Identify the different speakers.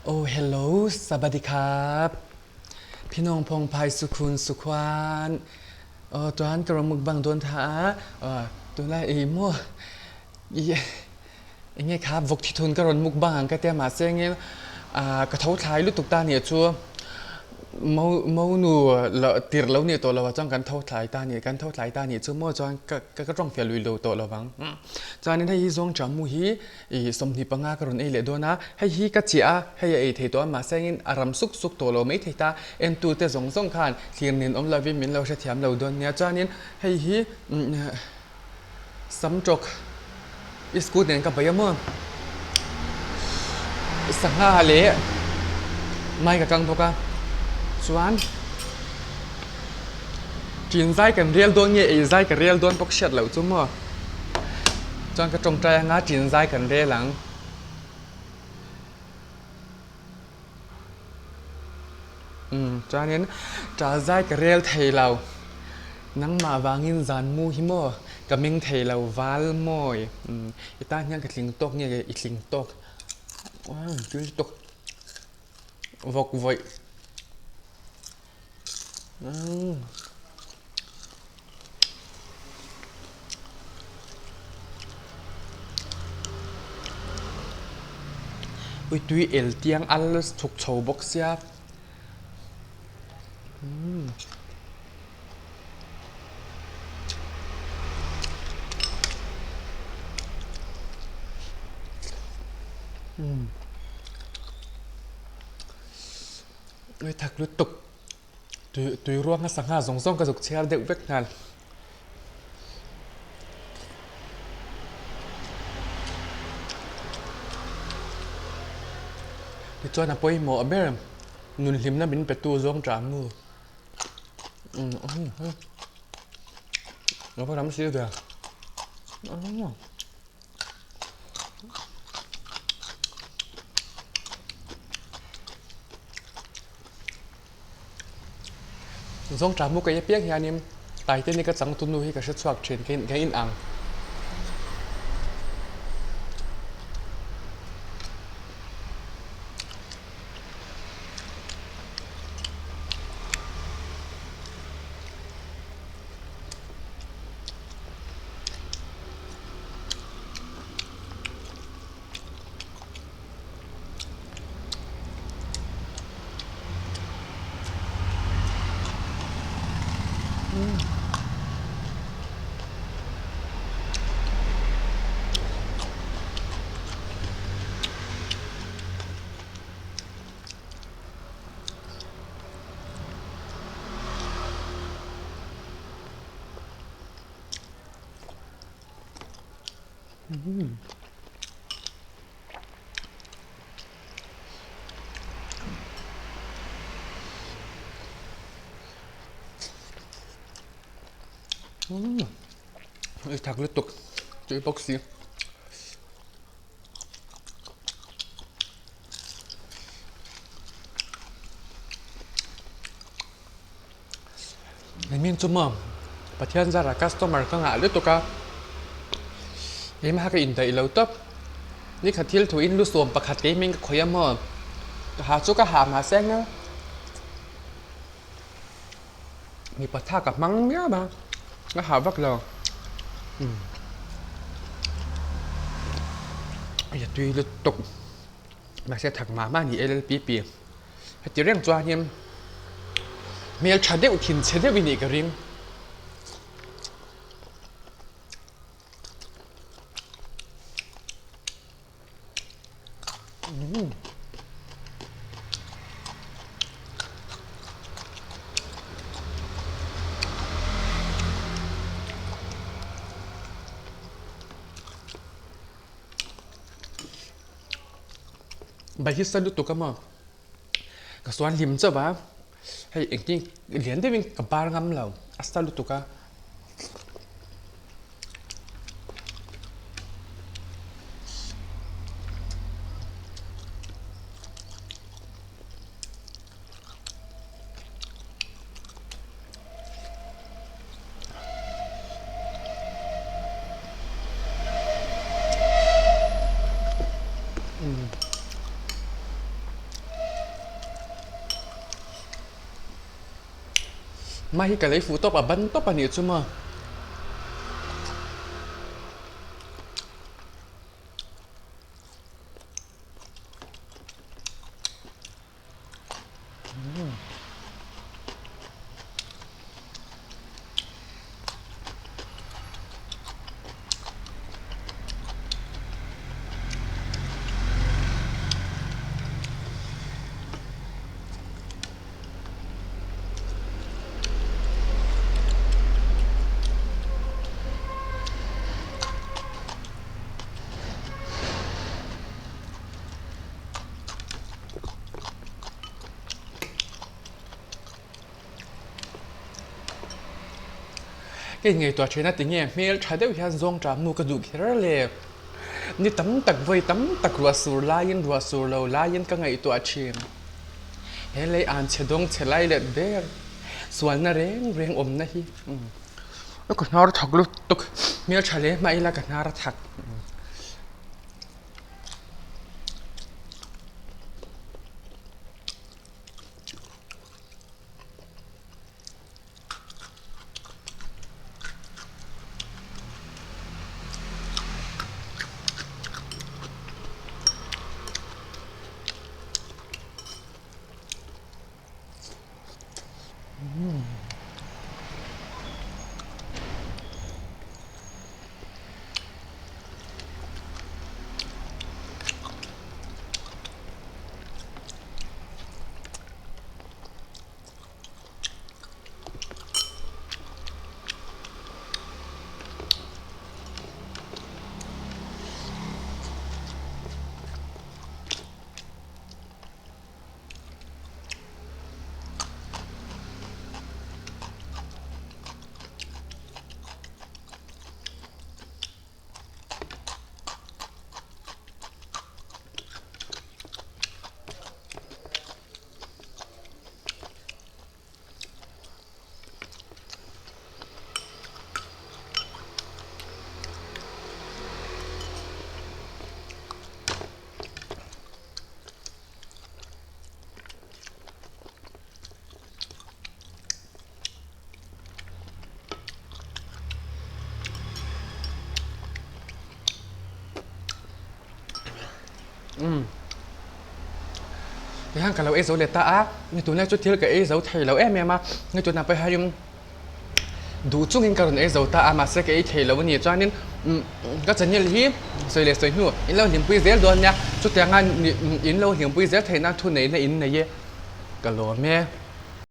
Speaker 1: Oh hello sabadikap phinong phong phai sukhun sukhuan oh tuan ka rawng mukbang dawn tha a oh tunlai ei maw i enge kha vawk thi thun ka rawn mukbang ang ka tia mahse engin ka tho thlai lutuk ta nih chu Monu tirh lo nih tawh lo ah chuan kan tho thlai ta nih kan tho thlai ta nih chu maw chuan ka ka tawng fiah lui lo tawh lo vang. Chuanin hei hi zawng mu hi ih 25 ka rawn ei leh dawn a, hei hi ka chiah a, hei a ei thei tawh a mahse engin a ram suk suk tawh lo mai thei ta, entu te zawng zawng khan thlir nen awm lovin min lo hrethiam lo dawn nia. Chuanin hei hi Sam tawk i school nen ka bei a maw? Sangha leh mai ka kang bawk a, chuan ṭin zai kan rel dawn nge ei zai ka rel dawn bawk hriat loh chu maw? Chuan ka tawngtai anga ṭin zai kan rel ang. Umm chuanin ṭal zai ka rel thei lo, nangmah vangin zan mu hi maw ka meng thei lo val mawi, umm i tan hian ka tling tawk nge i tling tawk, umm tui tawk vawk vawih umm. Ui tui el tiang al chhuk chho bawk sia umm. Ui thak lutuk. Tui tui ruanga sangha zawng zawng ka zuk chhiar deuh vek nghal. Tichuan a pawimawh ber nun hlimna min pe tu zawng ṭah mu. Lo va ram si ve. Zawngṭah mu ka ei apiang hianin Titanic a changtu nu hi ka hre chhuak ṭhin ka in ang. I thak lutuk tui bawk si. Engin chu maw Pathian zara customer ka ngah lutuk a, keimah ka indaih lo tawp. Nikhat thil thu in lu 11 keimin ka khawih a maw, ka ha chu ka ha mahse anga mipa tha ka hmang miau a, ka ha vak lo. Hei a tui lutuk mahse thak mah mah a ni LLPP. Heti reng chuanin hmel tha deuh thin chhe deuh i nih ka ring. Bai hi sa lutuk a maw ka suan hlim chauh a hei engtin lian deuhin ka bar ngam lo a sa lutuk a. Mai hi ka lei fuh tawp a ban tawp a nih chu maw. Ka inngaihtuah thin a tinge hmel tha deuh hian zawng ṭah hnu ka duh kher le. Ni tam tak vawi tam tak ruah sur laiin ruah sur lo laiin ka ngaihtuah thin. He lei an chhe dawng chhe lai let ber sualna reng reng awmna hi ka hnar thak lutuk hmel tha hle hmah ila ka hnar a thak. Umm tihian ka lo ei zo leh ta a ni tunlai chu thil ka ei zo thei lo em em a ni tunah pawh hian duh chungin ka rawn ei zo ta a mahse ka ei thei lo a ni chuanin umm ka channel hi sawi leh sawi hnu in lo hlimpui zel dawn nia chutianga in lo hlimpui zel theihna thu neihna in nei e ka lawm e.